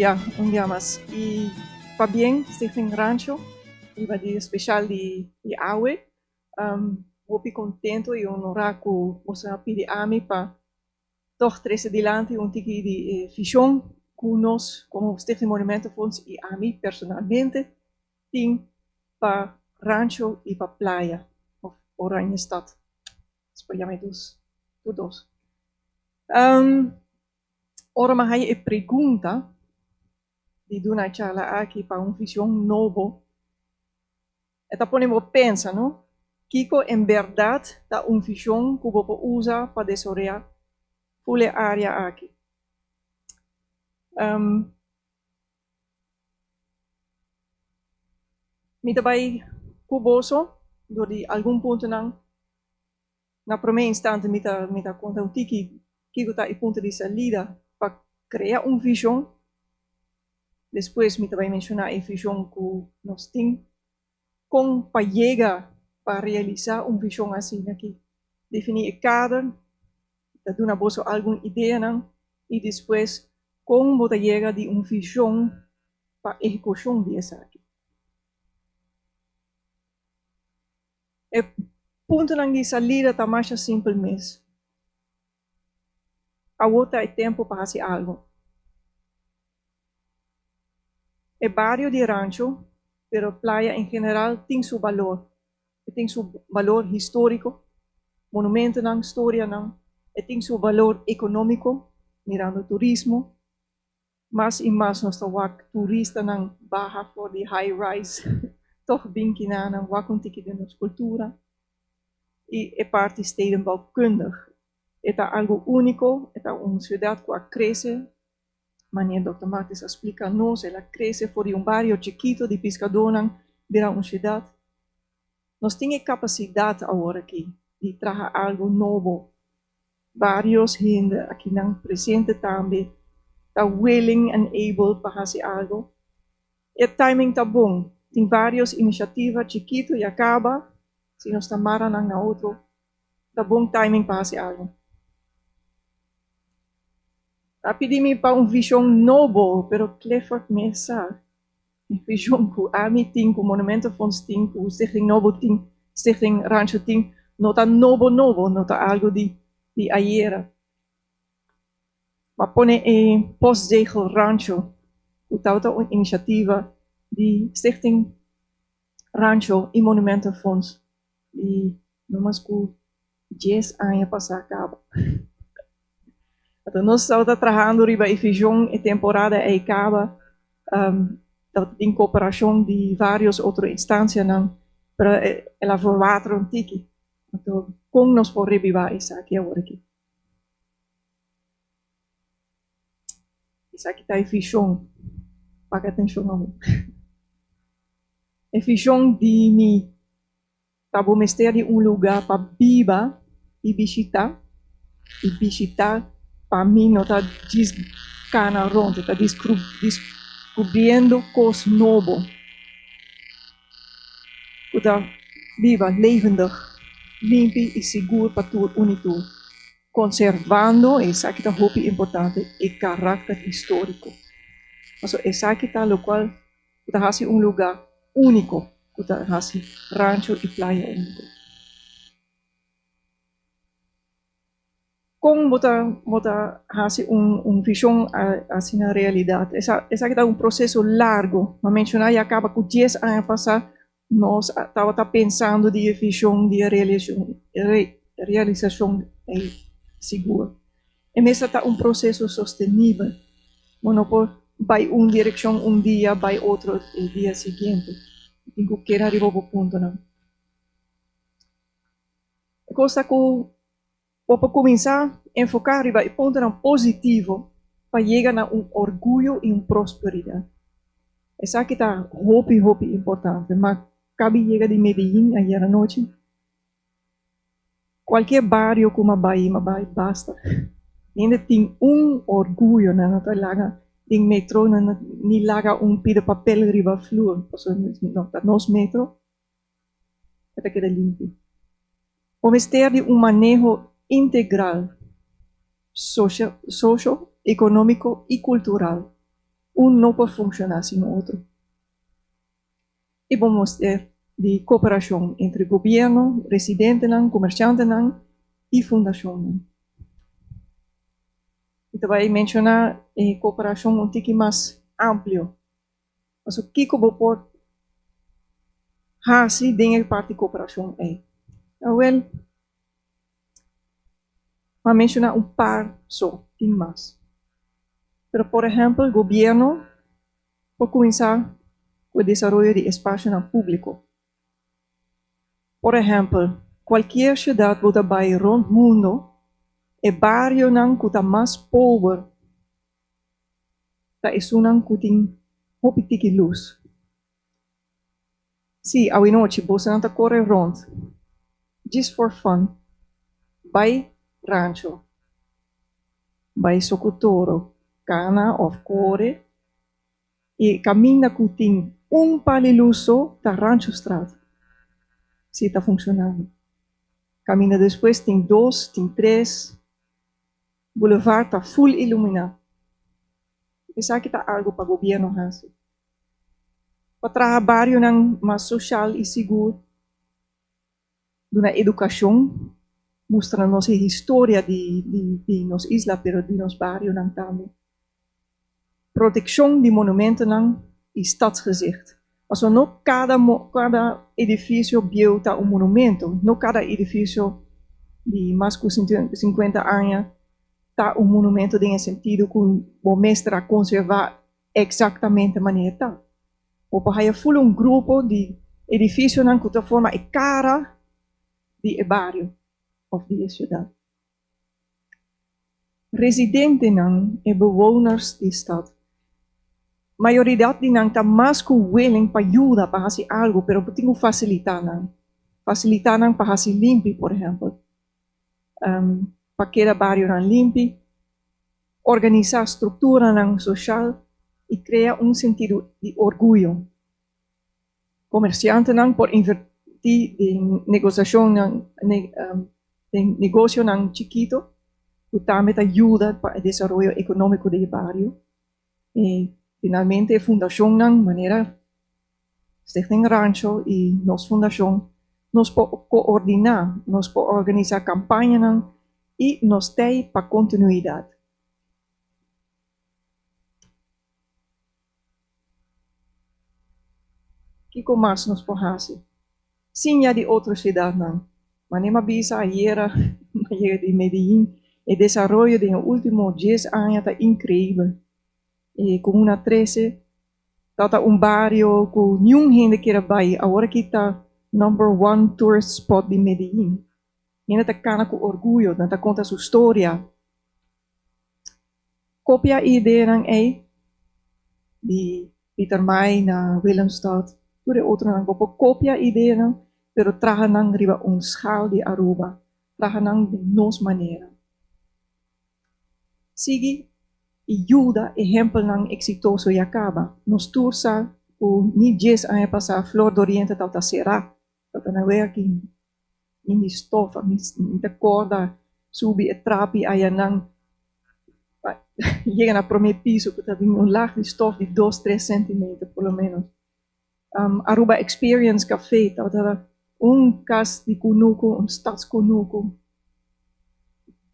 dia un dia mas y pabien Stichting Rancho riba dia special di di awe. Hopi contento y honora cu boso a pidi ami pa toch trece dilanti un tiki di e vision cu nos como Stichting Monumentenfonds y ami personalmente tin pa Rancho y pa Playa of Oranjestad. Nos por yama e dos, tur dos. Ora mi a haya e pregunta di duna e charla aki pa un vision nobo, e ta pone bo pensa, no? Kiko en berdad ta un vision cu bo por usa pa desaroya ful e area aki? Mi ta bai ku boso dor di algun puntonan. Na promé instante mi ta mi ta konta un tiki kiko ta e punto di salida pa krea un vishon. Despues mi ta bai menshoná e vishon ku nos tin kon pa yega pa realisá un vishon asina aki. Definí e kader, ta duna boso algun ideanan i despues kon bo ta yega di un vishon pa ehekushon di esaki. E puntonan di salida ta masha simpel mes. Awor ta e tempu pa hasi algu. E bario di Rancho, pero playa en general, tin su balor. E tin su balor historico, monumentonan, storianan. E tin su balor economico, mirando turismo. Mas y mas nos ta wak turistanan baha for di high rise toch bin kinanan wak un tiki den nos cultura y e parti stedenbouwkundig. E ta algo úniko, e ta un siudat ku a krese, manera Dòkter Martis a splika nos, el a krese for di un bario chikito di piskadónan bira un siudat. Nos tin e kapasidat awor aki di traha algo nobo. Barios hende akinan presente tambe ta willing and able pa hasi algo. E timing ta bon, tin barios inisiativa chikito ya kaba, si nos ta mara nan na otro, Ta bon timing pa hasi algu. A pidi mi pa un vision nobo, pero Clifford mes sa e vision cu ami tin, cu Monumentenfonds tin, cu Stichting Nobo tin, Stichting Rancho tin, no ta nobo nobo, no ta algu di di ayera. M'a pone e Postzegel Rancho, cu tabata un iniciativa di Stichting Rancho y Monumentenfonds di no mas ku dies aña pasá kaba. Anto nos tabata trahando riba e vision e temporada ei kaba, tabata tin koperashon di vários otro instansianan, pero el a verwater un tiki. Anto kon nos por rebibá esaki awor aki? Esaki ta e vision. Paga atencion awor. E vision di mi ta bo mester di un lugar pa biba y bishita. Y bishita pa mi no ta djis cana rond, e ta descubriendo cos nobo cu ta biba levendig, limpi y sigur pa tur un y tur. Konservando, esaki ta hopi importante, e karakter históriko. Pasobra esaki ta lokual ku ta hasi un lugá úniko, ku ta hasi rancho i playa úniko. Kon bo ta bo ta hasi un un vishon asina realidat? Esaki ta un proseso largu. Mi a menshoná ya kaba ku dies aña pasá Nos tabata pensando di e vision di e realisacion ei sigur. E mester ta un proceso sostenibel. Bo no por bai un direccion un dia, bai otro e dia siguiente. Bo tin cu keda riba bo puntonan. E cos ta cu Bo por kuminsá enfoká riba e puntonan positivo pa yega na un orguyo i un prosperidat. Esaki ta hopi hopi importante. Ma kabi yega di Medellín ayer anochi. Kualkier bario ku m'a bai, m'a bai basta. Hende tin un orguyo, nan no ta laga den metro, nan no ni laga un pida papel riba flur, pasobra no ta nos metro. E ta keda limpi. Bo mester di un maneho integral, sosio, ekonómiko i kultural. Un no por funciona sin otro. Y bo mester di cooperacion entre gobierno, residentenan, comerciantenan y fundacionnan. Mi ta bay menciona e cooperacion un tiki mas amplio. Paso kico bo por haci den e parti cooperacion ey? Awel, m'a menciona un par so, tin mas. Pero por ehempel, gobierno por cuminsa cu e desaroyo di espacionan publico. Por ehempel, cualkier ciudad bo ta bay rond mundo, e barionan cu ta mas pober ta esunnan cu tin hopi tiki luz. Si, awinochi bosonan ta core rond, just for fun, bay Rancho, bay Socotoro, cana of core, y caminda cu tin un pal'i luz so ta Ranchostraat, si ta funcionando. Caminda despues tin dos, tin tres, boulevard ta full ilumina. Esaki ta algo pa gobierno haci. Pa traha barionan mas social y sigur, duna educacion, mustra nos e historia di nos isla, pero di nos barionan tambe. Proteccion di monumentonan y stadsgezicht. Pasobra no cada edificio bieu ta un monumento, no cada edificio di mas cu 50 aña ta un monumento den e sentido cu bo mester a conserva exactamente manera ta. Bo por haya full un grupo di edificionan cu ta forma e cara di e bario of di e ciudad. Residentenan, e bewoners di stad, mayoridad di nan ta mas cu willing pa yuda pa haci algo, pero bo tin cu facilita nan. Facilita nan pa haci limpi, por ehempel. Pa keda barionan limpi, organisa structuranan social y crea un sentido di orguyo. Comerciantenan por inverti den negociacionnan, den negocionan chikito, cu tambe ta yuda pa e desaroyo economico di e bario. Y finalmente e fundacionnan manera Stichting Rancho y nos fundacion, nos por coordina, nos por organisa campañanan y nos t'ey pa continuidad. Kico mas nos por haci? Siña di otro ciudadnan. Manera m'a bisa ayera, m'a yega di Medellin, e desaroyo den e ultimo dies aña ta increibel. E Comuna Trece tabata un bario cu niun hende kier a bay, awor aki ta number one tourist spot di Medellin. Hende ta cana cu orguyo, nan ta conta su storia. Copia e ideanan ey di Pietermaai na Willemstad, tur e otronan. Bo por copia ideanan, pero traha nan riba un schaal di Aruba, traha nan den nos manera. Sigui y yuda ehempelnan exitoso ya caba. Nos tur sa cu ni dies aña pasa Flor d'Oriente tabata cera, tabata na werk in di stof. Mi ta corda subi e trapi ayanan pa yega na prome piso cu tabatin un laag di stof di dos, tres centimeter por lo menos. Aruba Experience Café tabata un cas di cunucu, un stadscunucu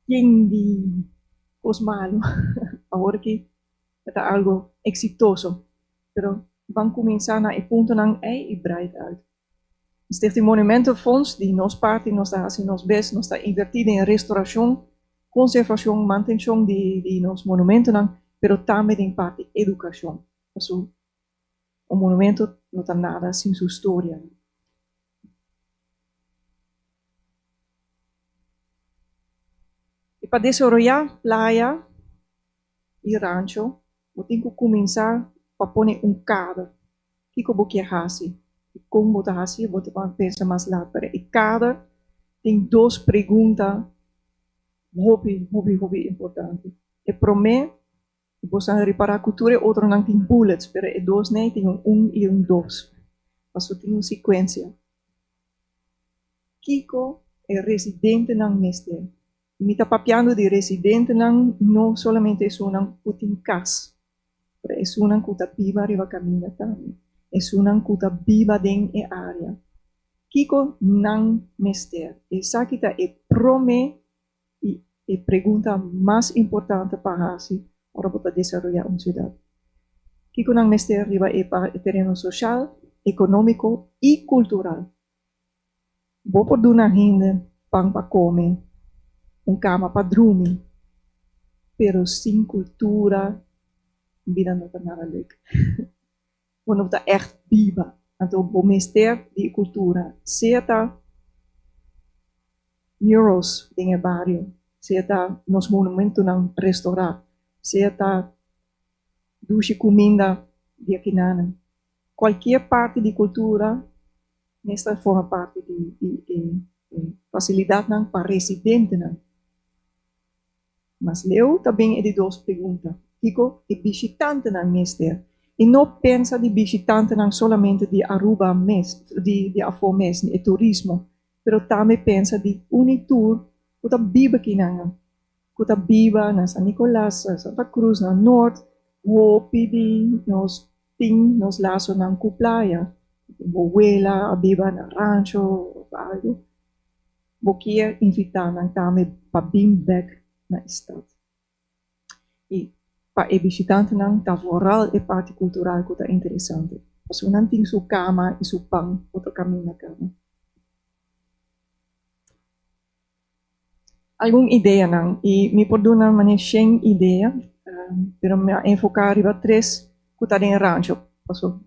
yen di cos malo. Awor aki ta algo exitoso, pero ban cuminsa na e puntonan ey y breid uit. Stichting Monumentenfonds, di nos parti nos ta haci nos best, nos ta inverti den restauracion, conservacion, mantencion di nos monumentonan, pero tambe den parti educacion. Pasobra un monumento no ta nada sin su storia. Y pa desaroya playa y rancho, bo tin cu cuminsa pa pone un kader. Kico bo kier haci? Y con bo ta haci? Bo ta pensa mas laat. Pero e kader tin dos pregunta hopi, hopi, hopi importante. E prome, bo sa ripara cu tur e otronan tin bullets, pero e dos nei tin un un y un dos. Pasobra tin un secuencia. Kico e residentenan mester? Mi ta papiando di residentenan, no solamente esunnan cu tin cas. Pero esunnan ku ta biba riba kaminda tambe. Esunnan ku ta biba den e área. Kiko nan mester? Esaki ta e promé i e pregunta mas importante pa hasi ora bo ta desaroyá un siudat. Kiko nan mester riba e tereno sosial, ekonómiko i kultural? Bo por duna hende pan pa kome, un kama pa drumi, pero sin kultura bida no ta nada leuk. Bo no ta ègt biba. Anto bo mester di e kultura, sea ta murals den e bario, sea ta nos monumentonan restorá, sea ta dushi kuminda di akinanan. Kualkier parti di kultura mester forma parti di e fasilidatnan pa residentenan. Mas leu ta bin e di dos pregunta, Kiko e bishitantenan mester? I no pensa di bishitantenan solamente di Aruba mes, di afó mes, e turismo, pero tambe pensa di un i tur ku ta biba kinan, ku ta biba na San Nicolas, Santa Cruz, na Noord, hopi di nos tin nos lasonan ku playa. Bo wela a biba na rancho of algu. Bo kier invitá nan tambe pa bin bèk na e stat. I pa e bishitantenan ta vooral e parti kultural ku ta interesante, pasobra nan tin su kama i su pan otro kaminda kaba. Algun ideanan, i mi por duna manera shen idea, pero mi a enfoká riba tres ku ta den rancho, pasobra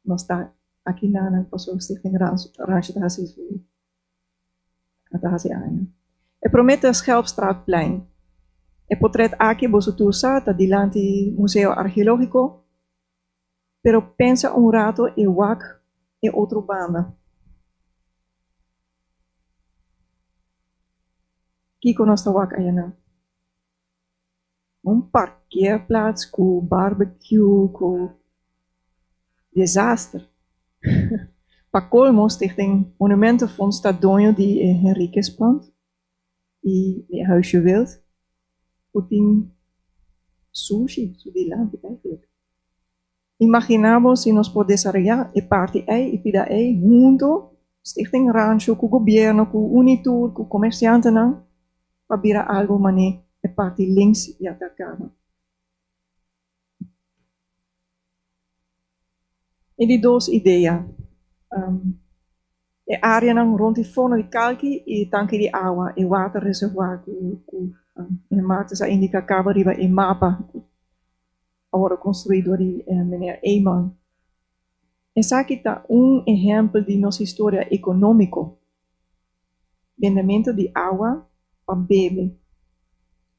nos ta aki nan pasobra Stichting Rancho ta hasi su ta hasi aña. E promé ta Schelpstraatplein. E potret aki boso tur sa ta dilanti Museo Argeológiko, pero pensa un rato i wak e otro banda. Kiko nos ta wak ayanan? Un parkeerplaats ku barbecue ku desaster. Pa kolmo Stichting Monumentenfonds ta doño di e Henriquezpand i di e Huisje Wild ku tin sushi su dilanti eigenlijk. Imaginá bo si nos por desaroyá e parti ei i pida ei hunto, Stichting Rancho ku gobierno, ku Unitur, ku komersiantenan, pa bira algu mané e parti links ya ta kaba. E di dos idea, e áreanan rond di forno di kalki i e tanki di awa, e waterreservoir ku Martes a indiká kaba riba e mapa. A wòrdu konstruí dor di meneer Eman. Esaki ta un ehèmpel di nos historia ekonómiko. Bendementu di awa pa bebe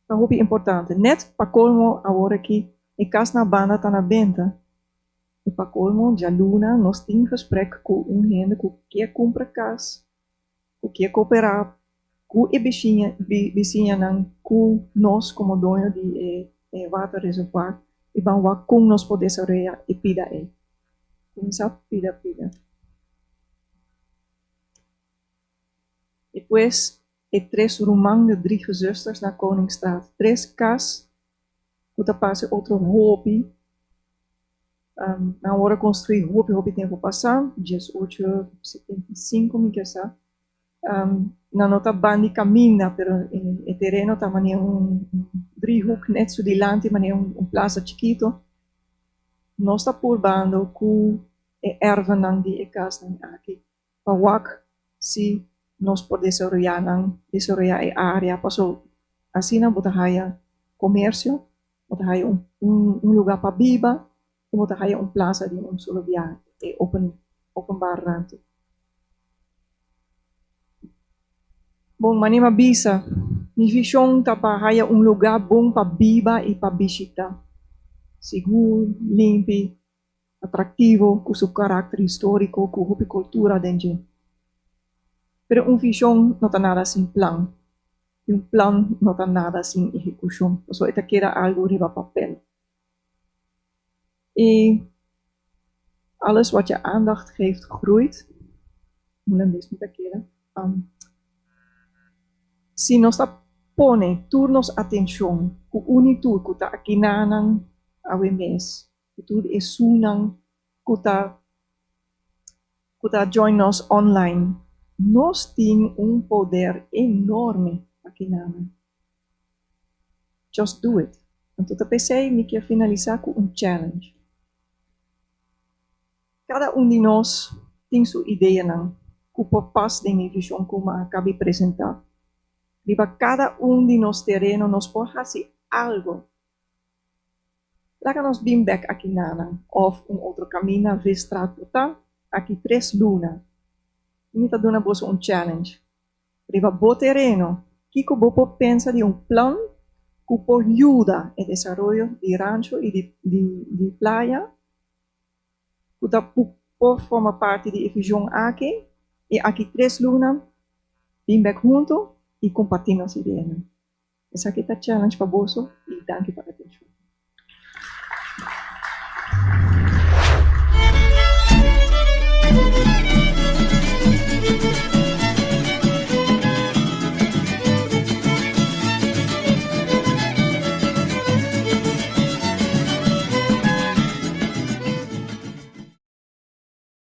ta hopi importante. Nèt pa kolmo awor aki e kas na banda ta na benta. I pa kolmo djaluna nos tin gesprek ku un hende ku ke kumpra kas ku ke kooperá ku e bisiña bisiñanan ku nos komo doño di e e waterreservoir i ban wak kon nos por desaroyá e pida ei. Kuminsá pida pida. Despues e tres ruman de drie gezusters na Koningstraat. Tres kas ku ta parse otro hopi. Nan wòrdu konstruí hopi hopi tempu pasá, 1875 mi ke sa. Nan no ta ban di kaminda, pero e tereno ta manera un driehoek nèt su dilanti, manera un plasa chikito. Nos ta purbando ku e ervenan di e kasnan aki pa wak si nos por desaroyá nan, desaroyá e área, paso asina bo ta haya komersio, bo ta haya un un lugá pa biba i bo ta haya un plasa di un solo biaha, e open openbaar ruimte. Bon, manera mi a bisa, mi vishon ta pa haya un lugá bon pa biba i pa bishitá, sigur, limpi, atractivo cu su caracter historico cu hopi cultura den dje. Pero un vision no ta nada sin plan y un plan no ta nada sin ehecucion, pasobra e ta keda algo riba papel. Y alles wat je aandacht geeft groeit. Hulandes mi ta keda. Si nos ta pone tur nos atencion cu un y tur cu ta akinanan. Awe mes, i tur esunnan ku ta join nos online. Nos tin un poder enorme aki na. Just do it. Anto, p'esei mi ke finalisá ku un challenge. Kada un di nos tin su ideanan, ku por pas den e vishon ku m'a kaba di presentá. Riba kada un di nos tereno nos por hasi algu. Laga nos bin bèk aki nan, òf un otro kaminda, Visstraat ta, aki 3 luna. Mi ta duna boso un challenge. Riba bo tereno, kiko bo por pensa di un plan ku por yuda e desaroyo di Rancho i di Playa, ku ta por forma parti di e vishon aki, i aki 3 luna, bin bèk huntu i kompartí nos ideanan. Esaki ta challenge pa boso i danki pa atenshon.